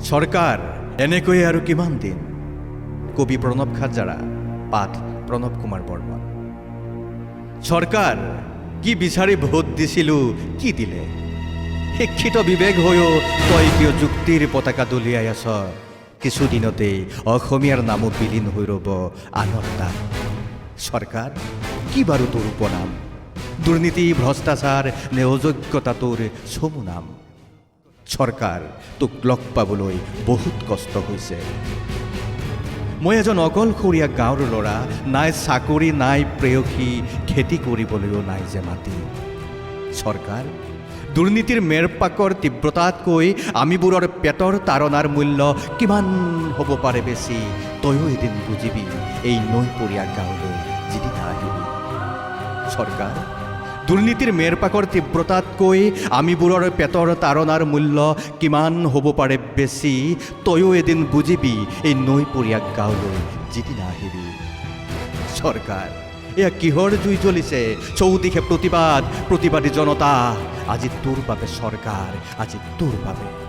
চৰকাৰ, এনেকৈয়ে আৰু কিমান দিন? কবি প্ৰণৱ খাজাৰা, পাঠ প্ৰণৱ কুমাৰ বৰ্মন। চৰকাৰ, কি বিচাৰি ভোট দিছিলোঁ, কি দিলে? শিক্ষিত বিবেক হৈও তই কিয় যুক্তিৰ পতাকা দলিয়াই আছ? কিছুদিনতেই অসমীয়াৰ নামো বিলীন হৈ ৰ'ব আনৰ তাত। চৰকাৰ, কি বাৰু তোৰ উপনাম? দুৰ্নীতি, ভ্ৰষ্টাচাৰ নে অযোগ্যতা তোৰ চমু নাম? চৰকাৰ, তোক লগ পাবলৈ বহুত কষ্ট হৈছে। মই এজন অকলশৰীয়া গাঁৱৰ ল'ৰা। নাই চাকৰি, নাই প্ৰেয়সী, খেতি কৰিবলৈও নাই যে মাটি। চৰকাৰ, দুৰ্নীতিৰ মেৰপাকৰ তীব্ৰতাতকৈ আমিবোৰৰ পেটৰ তাৰণাৰ মূল্য কিমান হ'ব পাৰে বেছি, তয়ো এদিন বুজিবি এই নৈপৰীয়া গাঁৱলৈ যিদিনা আহিবি। চৰকাৰ, দুৰ্নীতিৰ মেৰপাকৰ তীব্ৰতাতকৈ আমিবোৰৰ পেটৰ তাৰণাৰ মূল্য কিমান হ'ব পাৰে বেছি, তয়ো এদিন বুজিবি এই নৈপৰীয়া গাঁৱলৈ যিদিনা আহিবি। চৰকাৰ, এয়া কিহৰ জুই জ্বলিছে? চৌদিশে প্ৰতিবাদ, প্ৰতিবাদী জনতা। আজি তোৰ বাবে চৰকাৰ, আজি তোৰ বাবে।